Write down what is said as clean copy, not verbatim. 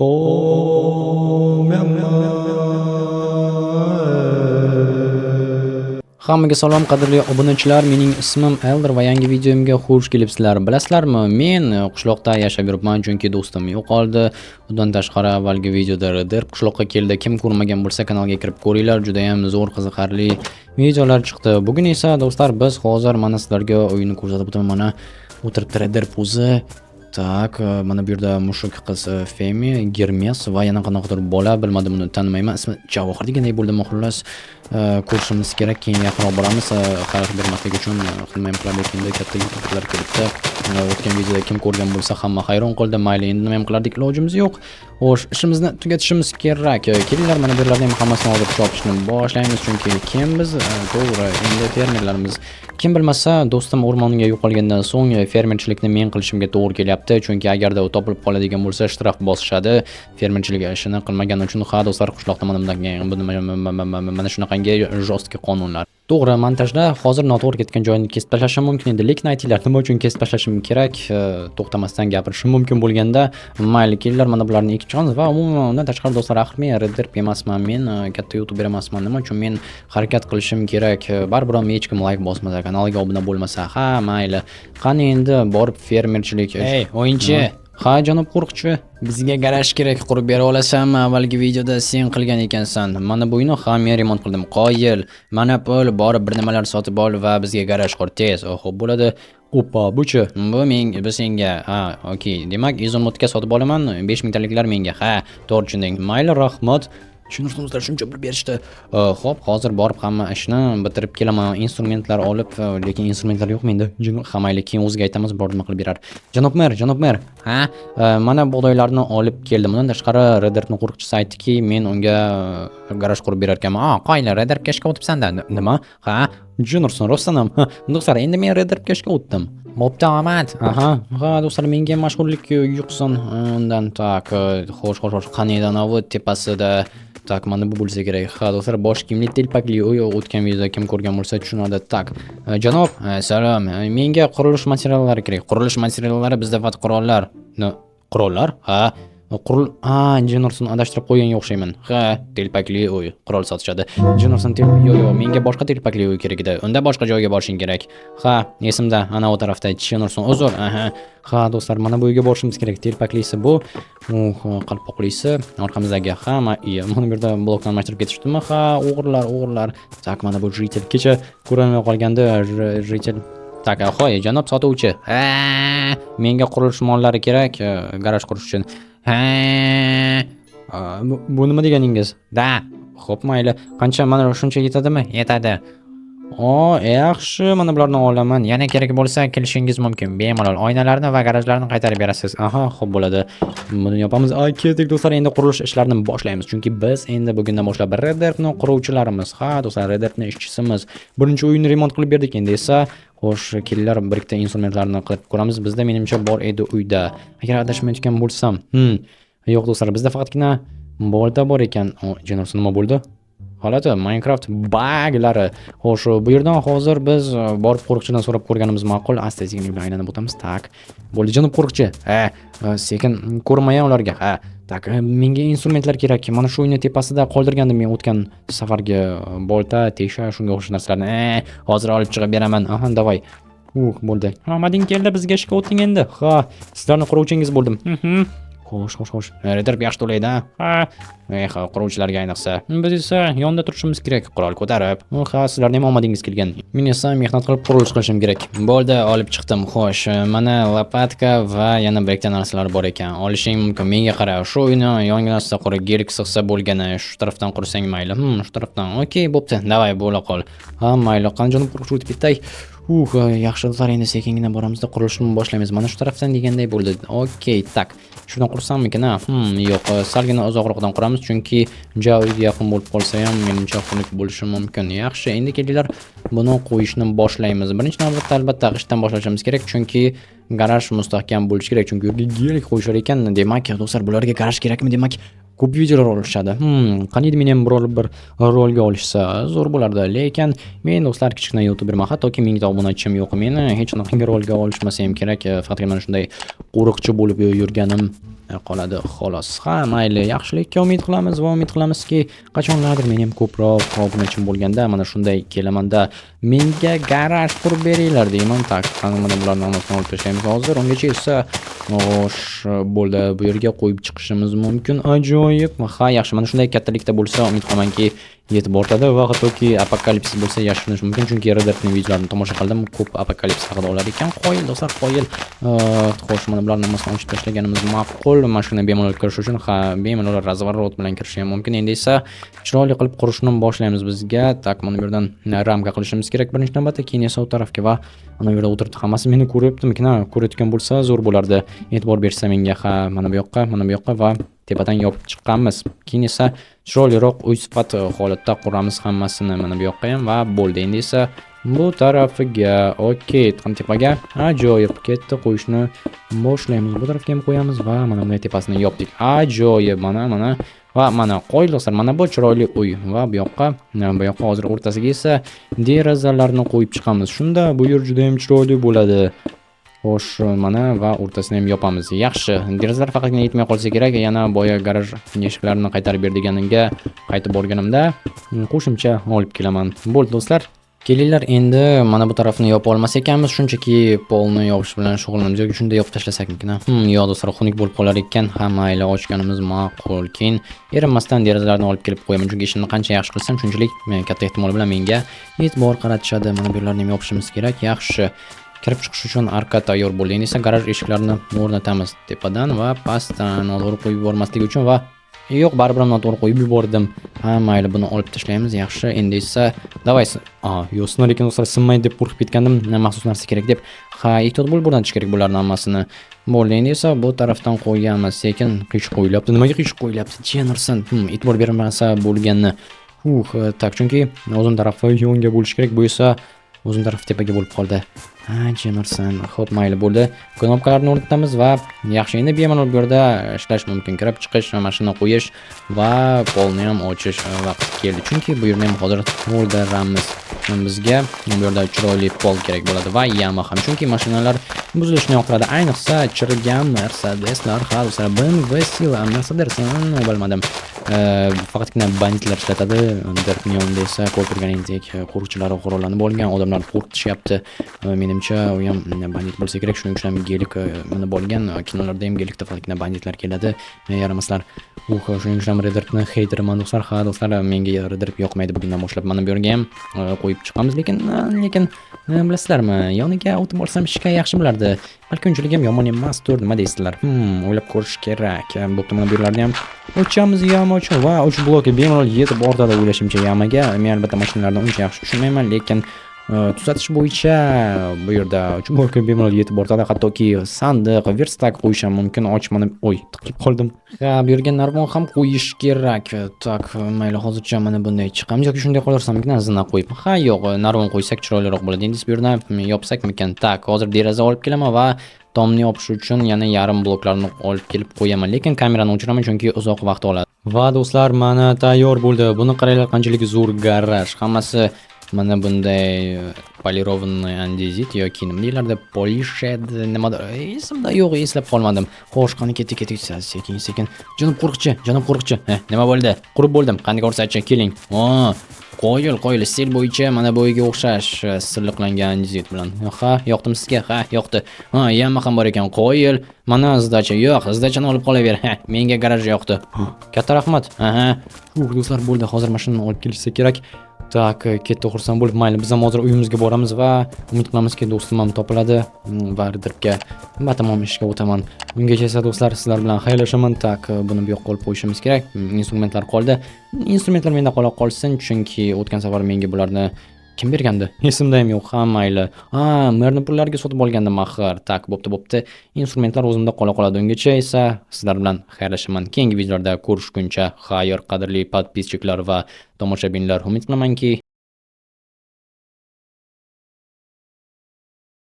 Oh. Hammaga salom, qadrli obunachilar. Mening ismim Elder va yangi videomga xush kelibsizlar. Bilasizlarmi, men qishloqda yashab yuribman, chunki do'stim yo'qoldi. Undan tashqari avvalgi videoda Rederp qishloqqa keldi. Kim ko'rmagan bo'lsa, kanalga kirib ko'ringlar, juda ham zo'r, qiziqarli videolar chiqdi. Bugun esa do'stlar, biz hozir mana sizlarga uyini ko'rsatib o'taman. Mana o'tiribdi Rederp o'zi. Так, mana bu yerda mushuk qiz Femi, Germes va yana qanaqadir bola, bilmadim, uni tanimayman. Ismi Javohir deganday bo'ldimi, xullas. Ko'rishimiz kerak, keyin yaqinroq boramiz. Xalaqit bermaslik uchun nima ham qilardik endi, katta youtuberlar kelibdi. O'tgan videoda kim ko'rgan bo'lsa, hamma hayron qoldi. Mayli, endi nima ham qilardik, ilojimiz yo'q. Xo'sh, ishimizni tugatishimiz kerak. Kelinglar, mana bu yerlarni ham hammasini hozir chopishni boshlaymiz, chunki kim biz? To'g'ri, endi fermerlarimiz. Kim bilmasa, do'stim o'rmonga yo'qolgandan so'ng fermerchilikni men qilishimga to'g'ri kelyapti, chunki agarda u topilib qoladigan bo'lsa, shtraf bosishadi. Fermerchilik ishini qilmagani uchun. Ha, do'stlar, qishloqda mana bunday, mana shunaqangi жесткий qonunlar. To'g'ri, montajda hozir noto'g'ri ketgan joyini kesib tashlashim mumkin edi, lekin aytinglar, nima uchun kesib tashlashim kerak? To'xtamasdan gapirishim mumkin bo'lganda. Mayli, kelinglar, mana bularni ekib chiqamiz va umuman undan tashqari do'stlar, axir men Redderp emasman, men katta youtuber emasman. Nima uchun men harakat qilishim kerak? Baribir ham hech kim layk bosmasa, kanalga obuna bo'lmasa, ha, mayli. Qani endi borib fermerchilik. Ey, o'yinchi. Ha, janob qo'riqchi. Bizga garaj kerak, qurib bera olasanmi? Avvalgi videoda sen qilgan ekansan. Mana bu uyni ha, men remont qildim. Qoyil. Mana pul, borib bir nimalar sotib ol va bizga garaj qur tez. Xo'p, bo'ladi. Oppa, buchi? Bu men, bu senga. Ha, okey. Demak, izumrudga sotib olaman. 5000 taliklar menga. Ha, to'g'ri tushunding. Mayli, rahmat. Tushunursiz, do'stlar, shuncha pul berishdi. Xo'p, hozir borib hamma ishni bitirib kelaman. Instrumentlar olib, lekin instrumentlar yo'q menda. Ha, mayli, keyin o'ziga aytamiz, biror nima qilib berar. Janob mer, janob mer. Ha? Mana bug'doylarni olib keldim. Undan tashqari Rederpni qo'riqchisi aytdiki, men unga garaj qurib berar ekanman. A, qoyil, Rederpga ishga o'tibsan-da. Nima? Ha? Juniorson, rostdan ham. Do'stlar, endi men Rederpga ishga o'tdim. Bo'pti, omad. Aha, ha, do'stlar, menga ham mashhurlik yuqsin undan. Так, xo'sh, xo'sh, xo'sh, qani edi anavi tepasida? Так, mana bu bo'lsa kerak. Ha, do'stlar, bosh kiyimli, telpakli uy, o'tgan videoda kim ko'rgan bo'lsa tushunadi. Так, janob, Salom. Menga qurilish materiallari kerak. Qurilish materiallari bizda faqat qurollar. Qurollar? Ha. Quril, ha, Jenorson, adashtirib qo'yganga o'xshayman. Ha, telpakli uy, qurol sotishadi. Jenorson, yo'q, yo'q, menga boshqa telpakli uy kerak edi. Unda boshqa joyga borishing kerak. Ha, esimda, ana u tarafda Jenorson, uzr. Aha. Ha, do'stlar, mana bu uyga borishimiz kerak. Telpaklisi bu, qalpoqlisi orqamizdagi. Ha, iya, mana bu yerda blokni almashtirib ketishdimi? Ha, o'g'irlar, o'g'irlar. Так, mana bu житель kecha ko'rinmay qolgandi, житель. Так, hoy, janob sotuvchi. Ha, menga qurilish mollari kerak, garaj qurish uchun. Ha. Bu nima deganingiz? Da. Xo'p, mayli. Qancha, mana shuncha yetadimi? Yetadi. O, yaxshi, mana bularni olaman. Yana kerak bo'lsa kelishingiz mumkin. Bemalol oynalarni va garajlarni qaytarib berasiz. Aha, xo'p bo'ladi. Buni yopamiz. Ay, ketdik do'stlar, endi qurilish ishlarini boshlaymiz. Chunki biz endi bugundan boshlab Rederpni quruvchilarimiz. Ha, do'stlar, Rederpni ishchisimiz. Birinchi uyni remont qilib berdik, endi esa xo'sh, kelinglar, bir ikkita instrumentlarni qilib ko'ramiz. Bizda menimcha bor edi uyda. Agar adashmayotgan bo'lsam. Yo'q do'stlar, bizda faqatgina bolta bor ekan. O, Jenorsi, nima bo'ldi? G'alati, Minecraft baglari. Xo'sh, bu yerdan hozir biz borib qo'riqchidan so'rab ko'rganimiz ma'qul. Asta sekinlik bilan aylanib o'tamiz. Так. Bo'ldi, janob qo'riqchi. Ha, sekin ko'rmayan ularga. Ha. Так, menga instrumentlar kerak. Mana shu uyni tepasida qoldirgandim men o'tgan safargi bolta, tesha, shunga o'xshash narsalarni. Hozir olib chiqib beraman. Aha, давай. Bo'ldi. Omading keldi, bizga ishga o'ting endi. Ha, sizlarni quruvchingiz bo'ldim. Xo'sh, xo'sh, xo'sh. Rederp yaxshi to'laydi, ha? Ha, Eh, quruvchilarga ayniqsa. Biz esa yonda turishimiz kerak, qurol ko'tarib. Ha, sizlarning ham omadingiz kelgan. Men esa mehnat qilib qurilish qilishim kerak. Bo'ldi, olib chiqdim. Xo'sh, mana lopatka va yana bir ikkita narsalar bor ekan. Olishing mumkin. Menga qara, shu uyni yonginasida qur, gelik sig'sa bo'lgani, shu tarafdan qursang mayli. Shu tarafdan. Okey, bo'pti. Давай, bo'la qol. Ha, mayli, qani janob qo'riqchi, o'tib ketay. Yaxshi do'stlar, endi sekingina boramizda qurilishni boshlaymiz. Mana shu tarafdan deganday bo'ldi. Okey, так. Shundan qursammikin, ha? Yo'q, salgina uzoqroqdan quramiz, chunki ja uyga yaqin bo'lib qolsa ham menimcha xunuk bo'lishi mumkin. Yaxshi, endi kelinglar, buni qo'yishni boshlaymiz. Birinchi navbatda albatta g'ishtdan boshlashimiz kerak, chunki garaj mustahkam bo'lishi kerak, chunki u yerga gelik qo'yishar ekan. Demak, do'stlar, bularga garaj kerakmi? Demak, ko'p videolar olishadi. Qaniydi meni ham biror bir rolga olishsa, zo'r bo'lardi. Lekin men do'stlar kichkina youtuberman, hattoki 1000 ta obunachim yo'q. Meni hech qanaqangi rolga olishmasa ham kerak. Faqatgina mana shunday qo'riqchi bo'lib yurganim qoladi, xolos. Ha, mayli, yaxshilikka umid qilamiz va umid qilamizki, qachonlardir men ham ko'proq obunachim bo'lganda mana shunday kelamanda, menga garaj qurib beringlar deyman. Так, qani, mana bularni hammasini olib tashlaymiz hozir. Ungacha esa, xo'sh, bo'ldi, bu yerga qo'yib chiqishimiz mumkin. Ajoyib. Ha, yaxshi, mana shunday kattalikda bo'lsa, umid qilamanki, yetib ortadi va hattoki apokalipsis bo'lsa, yashirinish mumkin, chunki Red videolarini tomosha qildim, ko'p apokalipsis haqida olar ekan. Qoyil, do'stlar, qoyil. Xo'sh, mana bularni hammasini ochib tashlaganimiz ma'qul. Mashina bemalol kirish uchun, ha, bemalol разворот bilan kirishi ham mumkin. Endi esa chiroyli qilib qurishni boshlaymiz bizga. Так, mana bu yerdan ramka qilishimiz kerak birinchi navbatda, keyin esa u tarafga va ana bu yerda o'tiribdi. Hammasi meni ko'ryaptimikin? Ha, ko'rayotgan bo'lsa, zo'r bo'lardi. E'tibor bersa menga, ha, mana bu yoqqa, mana bu yoqqa va tepadan yopib chiqqanmiz. Keyin esa chiroyliroq uy sifat holatda quramiz hammasini, mana bu yoqqa ham va bo'ldi. Endi esa bu tarafiga, okey, tepaga, ajoyib, ketdi, qo'yishni boshlaymiz. Bu tarafga ham qo'yamiz va mana bunday tepasini yopdik. Ajoyib, mana, mana va mana, qoyil, do'stlar, mana bu chiroyli uy va bu yoqqa, bu yoqqa hozir o'rtasiga esa derazalarni qo'yib chiqamiz. Shunda bu yer juda ham chiroyli bo'ladi. Xo'sh, mana va o'rtasini ham yopamiz. Yaxshi, derazalar faqatgina yetmay qolsa kerak. Yana boya garaj eshiklarini qaytarib ber deganimga qaytib borganimda qo'shimcha olib kelaman. Bo'ldi, do'stlar. Kelinglar, endi mana bu tarafni yopa olmas ekanmiz, shunchaki polni yopish bilan shug'ullanamiz yoki shunday yopib tashlasakmikin, a? Yo'q, do'stlar, xunuk bo'lib qolar ekan. Ha, mayli, ochganimiz ma'qul. Keyin erinmasdan derazalarni olib kelib qo'yaman, chunki ishimni qancha yaxshi qilsam, shunchalik katta ehtimol bilan menga e'tibor qaratishadi. Mana bu yerlarni ham yopishimiz kerak. Yaxshi. Kirib chiqish uchun arka tayyor bo'ldi. Endi esa garaj eshiklarini o'rnatamiz tepadan va pastdan, noto'g'ri qo'yib yubormaslik uchun va yo'q, baribir ham noto'g'ri qo'yib yubordim. Ha, mayli, buni olib tashlaymiz. Yaxshi, endi esa давай. A, yo'q, sinar ekan, do'stlar, sinmaydi deb qo'rqib ketgandim. Maxsus narsa kerak deb. Ha, ehtiyot bo'lib o'rnatish kerak bularni hammasini. Bo'ldi, endi esa bu tarafdan qo'yamiz. Sekin qiyshiq qo'yilyapti. Nimaga qiyshiq qo'yilyapti? Jennerson. E'tibor bermasa bo'lganini. Так, chunki o'zim tarafi yonga bo'lishi kerak, bu esa o'zim tarafi tepaga bo'lib qoldi. Ha, Jennerson. Xo'p, mayli, bo'ldi. Knopkalarni o'rnatamiz va yaxshi, endi bemalol bu yerda ishlash mumkin. Kirib chiqish, mashina qo'yish va polni ham ochish vaqti keldi. Chunki bu yerni ham hozir to'ldiramiz. Bizga bu yerda chiroyli pol kerak bo'ladi va яма ham. Chunki mashinalar buzilishni yoqtiradi. Ayniqsa chirigan Mercedeslar, ha, do'stlar, BMW Sila, Mercedes, bilmadim. Faqatgina banditlar ishlatadi. Derpni yonida esa ko'rib turganingizdek qo'riqchilar qurollanib olgan, odamlar qo'rqitishyapti. Menimcha, u ham bandit bo'lsa kerak, shuning uchun ham gelik minib olgan. Kinolarda ham gelikda faqatgina banditlar keladi, yaramaslar. Shuning uchun ham Red heyteriman, do'stlar. Ha, do'stlar, menga Red yoqmaydi bugundan boshlab. Mana bu yerga ham qo'yib chiqamiz, lekin bilasizlarmi, yoniga o'tib borsam ishga yaxshi bo'lardi. Balki unchalik ham yomon emasdir, nima deysizlar? O'ylab ko'rish kerak. Bo'pti, mana bu yerlarni ham ochamiz яма uchun va 3 blok bemalol yetib ortadi o'ylashimcha яма ga. Men albatta mashinalarni uncha yaxshi tushunmayman, lekin tuzatish bo'yicha bu yerda 3 blok bemalol yetib ortadi. Hattoki sandiq, верстак qo'yish ham mumkin. Och, mana, oy, tiqilib qoldim. Ha, bu yerga narvon ham qo'yish kerak. Так, mayli, hozircha mana bunday chiqamiz yoki shunday qoldirsammikin, zina qo'yib. Ha, yo'q, narvon qo'ysak chiroyliroq bo'ladi. Endi bu yerdan yopsakmikan? Так, hozir deraza olib kelaman va tomni yopish uchun yana yarim bloklarni olib kelib qo'yaman. Lekin kamerani o'chiraman, chunki uzoq vaqt oladi. Va do'stlar, mana tayyor bo'ldi. Buni qaranglar, qanchalik zo'r garaj. Hammasi mana bunday полированный andezit yoki nima deyiladi, polished, nimadir esimda yo'q, eslab qolmadim. Xo'sh, qani, ketdik, ketdik, sekin, sekin. Janob qo'riqchi, janob qo'riqchi. Nima bo'ldi? Qurib bo'ldim. Qani, ko'rsatchi, keling. Qoyil, qoyil, stil bo'yicha mana bu uyga o'xshash silliqlangan andezit bilan. Ha, yoqdimi sizga? Ha, yoqdi. Ha, яма ham bor ekan. Qoyil. Mana сдача. Yo'q, сдача ni olib qolaver. Ha, menga garaj yoqdi. Katta rahmat. Aha. Do'stlar, bo'ldi. Hozir mashinani olib kelishsa kerak. Так, ketdi, xursand bo'lib. Mayli, biz ham hozir uyimizga boramiz va umid qilamizki, do'stim ham topiladi va Red batamom ishga o'taman. Ungacha esa, do'stlar, sizlar bilan xayrlashaman. Так, buni bu yoqqa olib qo'yishimiz kerak. Instrumentlar qoldi. Instrumentlar menda qola qolsin, chunki o'tgan safar menga bularni kim bergandi? Esimda ham yo'q. Ha, mayli. Ha, merni pullariga sotib olgandim axir. Так, bo'pti, bo'pti. Instrumentlar o'zimda qola qoladi. Ungacha esa sizlar bilan xayrlashaman. Keyingi videolarda ko'rishguncha xayr, qadrli подписчик lar va tomoshabinlar. Umid qilamanki,